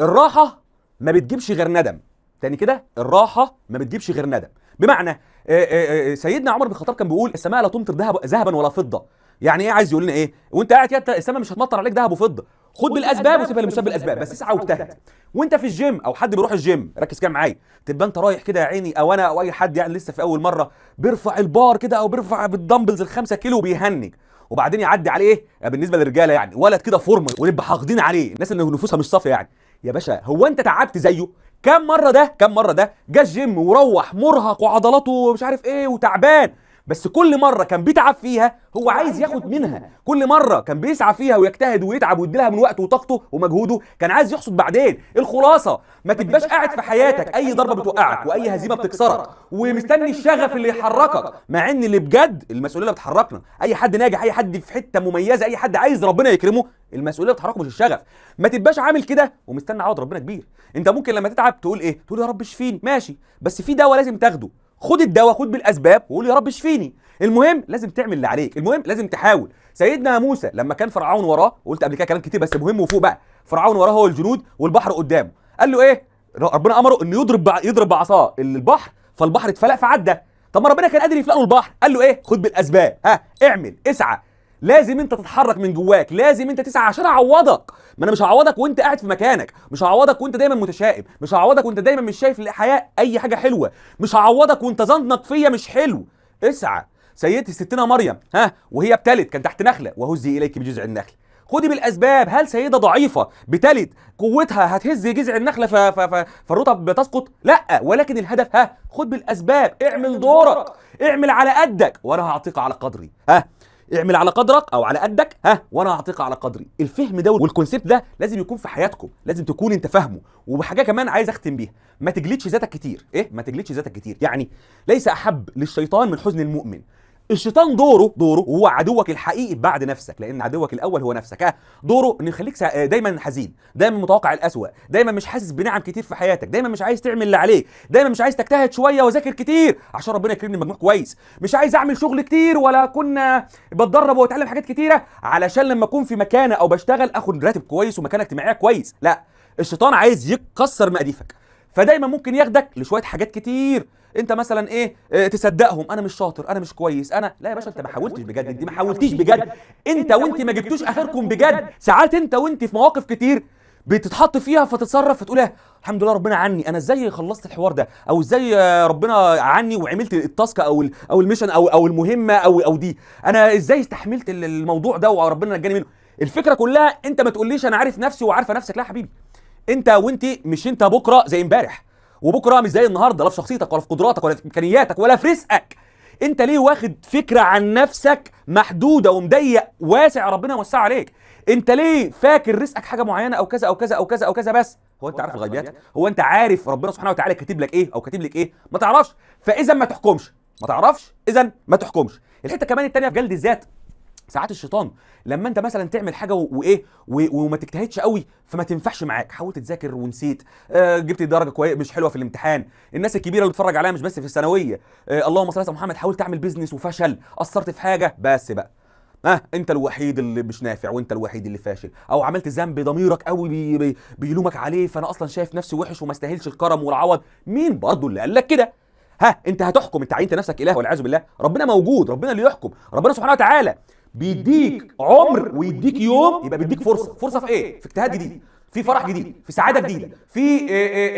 الراحة ما بتجيبش غير ندم. تاني كده، الراحة ما بتجيبش غير ندم. بمعنى سيدنا عمر بن الخطاب كان بيقول السماء لا تمطر ذهبا ولا فضة. يعني ايه؟ عايز يقول لنا ايه؟ وانت قاعد كده السماء مش هتمطر عليك ذهب وفضة. خد بالاسباب وسيبها لمسبب الاسباب، بس اسعى واجتهد. وانت في الجيم او حد بيروح الجيم، ركز كده معايا، تبقى انت رايح كده يا عيني، او انا او اي حد يعني لسه في اول مرة بيرفع البار كده او بيرفع بال dumbbells ال5 كيلو وبيهنج، وبعدين يعدي عليه بالنسبة للرجاله يعني ولد كده فورمه ونبقى حاقدين عليه، الناس اللي نفوسها مش صافية يعني. يا باشا هو انت تعبت زيه؟ كم مرة ده، كم مرة ده جه الجيم وروح مرهق وعضلاته مش عارف ايه وتعبان، بس كل مرة كان بيتعب فيها هو عايز ياخد منها، كل مرة كان بيسعى فيها ويجتهد ويتعب ويدي لها من وقته وطاقته ومجهوده، كان عايز يحصد بعدين. الخلاصة ما تبقاش قاعد في حياتك اي ضربه بتوقعك واي هزيمة بتكسرك ومستني الشغف اللي يحركك، مع ان اللي بجد المسؤولية اللي بتحركنا. اي حد ناجح، اي حد في حتة مميزة، اي حد عايز ربنا يكرمه، المسؤولية بتحركه مش الشغف. ما تبقاش عامل كده ومستني عوض ربنا كبير. انت ممكن لما تتعب تقول ايه؟ تقول يا رب اشفيني، ماشي، بس في دواء لازم تاخده، خد الدواء، خد بالاسباب وقول يا رب اشفيني. المهم لازم تعمل اللي عليك، المهم لازم تحاول. سيدنا موسى لما كان فرعون وراه، وقلت قبل كده كلام كتير بس مهم وفوق بقى، فرعون وراه هو الجنود والبحر قدامه، قال له ايه؟ ربنا امره انه يضرب بعصاه البحر، فالبحر اتفلق فعدى. طب ما ربنا كان قادر يفلق له البحر، قال له ايه؟ خد بالاسباب، ها اعمل، اسعى، لازم انت تتحرك من جواك، لازم انت تسعى عشان اعوضك. ما انا مش هعوضك وانت قاعد في مكانك، مش هعوضك وانت دايما متشائم، مش هعوضك وانت دايما مش شايف الحياة اي حاجة حلوة، مش هعوضك وانت ظنك فيا مش حلو. اسعى. سيدتي ستنا مريم ها وهي بتلد كان تحت نخله، وهزي اليك بجذع النخل. خدي بالاسباب. هل سيده ضعيفة بتلد قوتها هتهز جذع النخلة فالرطب بتسقط؟ لا، ولكن الهدف ها خد بالاسباب، اعمل دورك، اعمل على قدك وانا هعطيك على قدري. ها اعمل على قدرك او على قدك، ها وانا هعطيك على قدري. الفهم ده وال concept ده لازم يكون في حياتكم، لازم تكون انت فاهمه. وحاجه كمان عايز اختم بيها، ما تجلدش ذاتك كتير. ايه ما تجلدش ذاتك كتير؟ يعني ليس احب للشيطان من حزن المؤمن. الشيطان دوره وهو عدوك الحقيقي بعد نفسك، لان عدوك الاول هو نفسك. ها دوره انه يخليك دايما حزين، دايما متوقع الاسوأ، دايما مش حاسس بنعم كتير في حياتك، دايما مش عايز تعمل اللي عليك، دايما مش عايز تجتهد شوية وذاكر كتير عشان ربنا يكرمني بمجموع كويس، مش عايز اعمل شغل كتير ولا كنا بتدرب واتعلم حاجات كتيرة علشان لما اكون في مكانه او بشتغل اخد راتب كويس ومكانه اجتماعية كويس. لا، الشيطان عايز يكسر مقاديفك، فدايما ممكن ياخدك لشويه حاجات كتير انت مثلا ايه، اه تصدقهم، انا مش شاطر، انا مش كويس، انا لا يا باشا انت ما حاولتش بجد، انت ما حاولتيش بجد، انت وانت ما جبتوش اخركم بجد. ساعات انت وانت في مواقف كتير بتتحط فيها فتتصرف فتقول ايه الحمد لله ربنا عني، انا ازاي خلصت الحوار ده، او ازاي ربنا عني وعملت ال task او ال mission او المهمة او دي، انا ازاي استحملت الموضوع ده وربنا نجاني منه. الفكرة كلها انت ما تقوليش انا عارف نفسي وعارفه نفسك، لا يا حبيبي، انت وانت مش انت بكره زي امبارح، وبكره مش زي النهارده، لا في شخصيتك ولا في قدراتك ولا في امكانياتك ولا في رزقك. انت ليه واخد فكرة عن نفسك محدودة ومضيق واسع ربنا وسع عليك؟ انت ليه فاكر رزقك حاجة معينة او كذا او كذا او كذا او كذا بس؟ هو انت عارف الغيبيات؟ هو انت عارف ربنا سبحانه وتعالى كاتب لك ايه او كاتب لك ايه؟ ما تعرفش. فاذا ما تحكمش، ما تعرفش، اذا ما تحكمش. الحتة كمان الثانية في جلد الذات، ساعات الشيطان لما انت مثلا تعمل حاجة وايه وما تجتهدش قوي فما تنفعش معاك، حاولت تذاكر ونسيت، جبت درجه كويس مش حلوة في الامتحان، الناس الكبيرة اللي بتتفرج عليها مش بس في الثانوية، اللهم صل على محمد، حاولت تعمل business وفشل، قصرت في حاجة، بس بقى انت الوحيد اللي مش نافع وانت الوحيد اللي فاشل، او عملت ذنب ضميرك قوي بي بي بيلومك عليه، فانا اصلا شايف نفسي وحش وما استاهلش الكرم والعوض. مين برضو اللي قال لك كده؟ ها انت هتحكم، انت عينت نفسك اله والعياذ بالله. ربنا موجود، ربنا اللي يحكم، ربنا سبحانه وتعالى بيديك عمر ويديك يوم، يبقى بيديك فرصة. فرصة في ايه؟ في اجتهاد جديد، في فرح جديد، في سعادة جديدة، في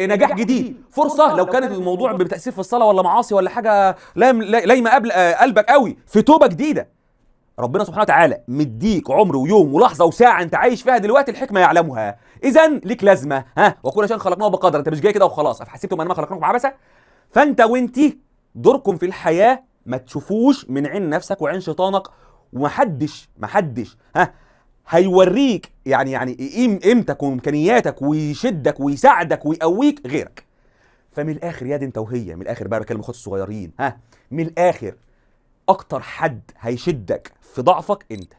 نجاح جديد. فرصة لو كانت الموضوع بتاثير في الصلاة ولا معاصي ولا حاجة لايمه قبل قلبك قوي، في توبه جديدة. ربنا سبحانه وتعالى مديك عمر ويوم ولحظة وساعة انت عايش فيها دلوقتي، الحكمة يعلمها. اذا ليك لازمه. ها وكل شيء خلقناه بقدر، انت مش جاي كده وخلاص، افحسبتم انما خلقناكم عبثا؟ فانت وانتي دوركم في الحياة ما تشوفوش من عين نفسك وعين شيطانك، ومحدش محدش ها هيوريك يعني قيمتك وامكانياتك ويشدك ويساعدك ويقويك غيرك. فمن الاخر يا دي انت وهي، من الاخر بقى بكلم اخواتي الصغيرين، ها من الاخر اكتر حد هيشدك في ضعفك انت،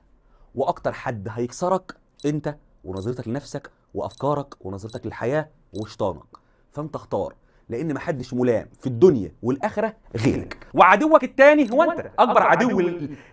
واكتر حد هيكسرك انت ونظرتك لنفسك وافكارك ونظرتك للحياة وشيطانك. فانت اختار لان محدش ملام في الدنيا والاخرة غيرك. وعدوك الثاني هو انت، اكبر عدو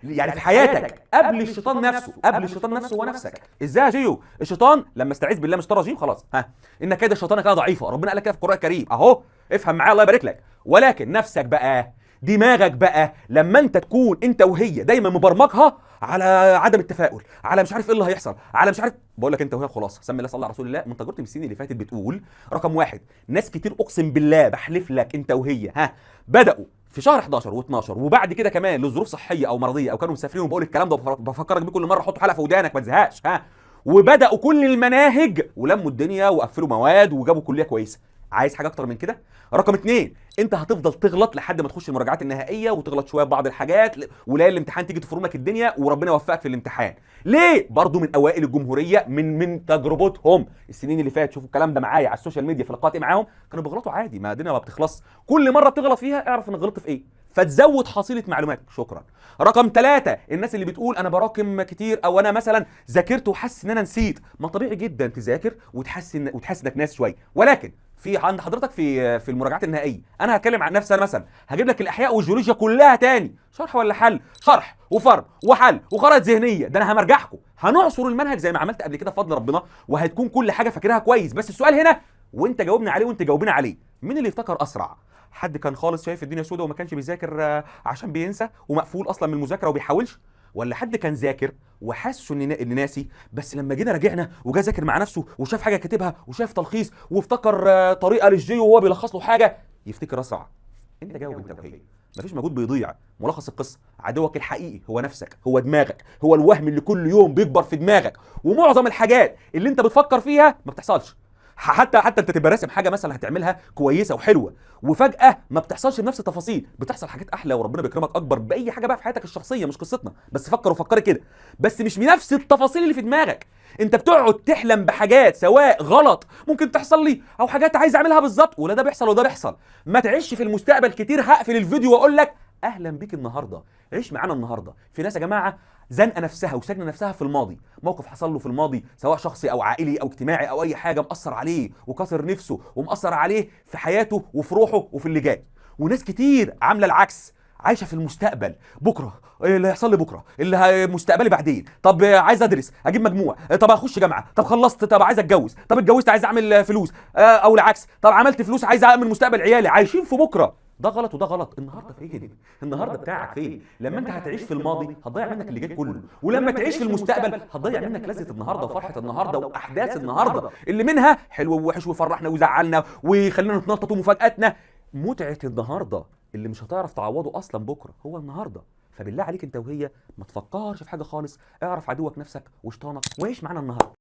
يعني في حياتك قبل الشيطان نفسه، قبل الشيطان نفسه هو نفسك. ازاي يا جيو؟ الشيطان لما استعيذ بالله مش الرجيم خلاص، ها، ان كيد الشيطان كان ضعيفا، ربنا قال لك كده في القران الكريم اهو، افهم معايا الله يبارك لك. ولكن نفسك بقى، دماغك بقى، لما انت تكون انت وهي دايما مبرمجها على عدم التفاؤل، على مش عارف ايه اللي هيحصل، على مش عارف، بقول لك انت وهي خلاص. سمي الله، صلى على رسول الله. من تجربتي من السنين اللي فاتت بتقول رقم واحد، ناس كتير اقسم بالله بحلف لك انت وهي، ها، بداوا في شهر 11 و12 وبعد كده كمان لظروف صحية او مرضية او كانوا مسافرين، وبقول الكلام ده بفكرك بيه كل مرة، حط حلقة في ودانك ما تزهقش، ها، وبداوا كل المناهج ولموا الدنيا وقفلوا مواد وجابوا كليه كويسة. عايز حاجة اكتر من كده؟ رقم اتنين، انت هتفضل تغلط لحد ما تخش المراجعات النهائية وتغلط شوية في بعض الحاجات، ولاقي الامتحان تيجي تفرم لك الدنيا وربنا يوفقك في الامتحان. ليه؟ برضو من اوائل الجمهورية، من تجربتهم السنين اللي فاتت، شوفوا الكلام ده معايا على ال social media في لقاءاتي معاهم، كانوا بيغلطوا عادي، ما الدنيا ما بتخلص. كل مرة بتغلط فيها اعرف انك غلطت في ايه، فتزود حصيله معلوماتك. شكرا. رقم ثلاثة، الناس اللي بتقول انا براكم كتير او انا مثلا ذاكرت وحاسس ان انا نسيت، ما طبيعي جدا تذاكر وتحس انك ناس شوية، ولكن في عند حضرتك في المراجعات النهائية، انا هتكلم عن نفسي، انا مثلا هجيب لك الاحياء والجيولوجيا كلها تاني، شرح ولا حل، شرح وفرم وحل وخرائط ذهنية، ده انا همرجعكم، هنعصر المنهج زي ما عملت قبل كده بفضل ربنا، وهتكون كل حاجة فاكرها كويس. بس السؤال هنا وانت جاوبنا عليه وانت جاوبنا عليه، مين اللي افتكر اسرع؟ حد كان خالص شايف الدنيا سودة وما كانش بيذاكر عشان بينسى ومقفول اصلا من المذاكرة وبيحاولش، ولا حد كان ذاكر وحاسس ان ناسي، بس لما جينا راجعنا وجا ذاكر مع نفسه وشاف حاجة كاتبها وشاف تلخيص وافتكر طريقه للجيو وهو بيلخص له حاجة، يفتكر اسرع؟ انت جاوب انت وهي، مفيش مجهود بيضيع. ملخص القصة، عدوك الحقيقي هو نفسك، هو دماغك، هو الوهم اللي كل يوم بيكبر في دماغك، ومعظم الحاجات اللي انت بتفكر فيها ما بتحصلش. حتى انت تبقى راسم حاجة مثلا هتعملها كويسة وحلوه، وفجاة ما بتحصلش بنفس التفاصيل، بتحصل حاجات احلى وربنا بيكرمك اكبر باي حاجة بقى في حياتك الشخصية، مش قصتنا، بس فكر وفكري كده، بس مش بنفس التفاصيل اللي في دماغك. انت بتقعد تحلم بحاجات سواء غلط ممكن تحصل لي او حاجات عايز اعملها بالظبط، ولا ده بيحصل وده بيحصل. ما تعيش في المستقبل كتير. هقفل الفيديو واقول لك اهلا بيك النهارده، عيش معانا النهارده. في ناس يا جماعة زنقه نفسها وسجنه نفسها في الماضي، موقف حصل له في الماضي سواء شخصي او عائلي او اجتماعي او اي حاجة، مأثر عليه وكسر نفسه ومأثر عليه في حياته وفي روحه وفي اللي جاي. وناس كتير عامله العكس، عايشه في المستقبل، بكره إيه اللي هيحصل لي، بكره اللي مستقبلي بعدين، طب عايز ادرس اجيب مجموع، طب اخش جامعه، طب خلصت، طب عايز اتجوز، طب اتجوزت عايز اعمل فلوس، او العكس، طب عملت فلوس عايز اعمل مستقبل عيالي. عايشين في بكره. ده غلط وده غلط. النهارده فين؟ النهارده بتاعك فين؟ لما انت هتعيش في الماضي هتضيع منك اللي جاي كله، ولما تعيش في المستقبل هتضيع منك لذة النهارده وفرحه النهارده واحداث النهارده اللي منها حلو ووحش وفرحنا وزعلنا وخلينا نتنطط ومفاجاتنا. متعه النهارده اللي مش هتعرف تعوضه اصلا بكره هو النهارده. فبالله عليك انت وهي ما تفكرش في حاجة خالص، اعرف عدوك نفسك وشيطانك وعيش معانا النهارده.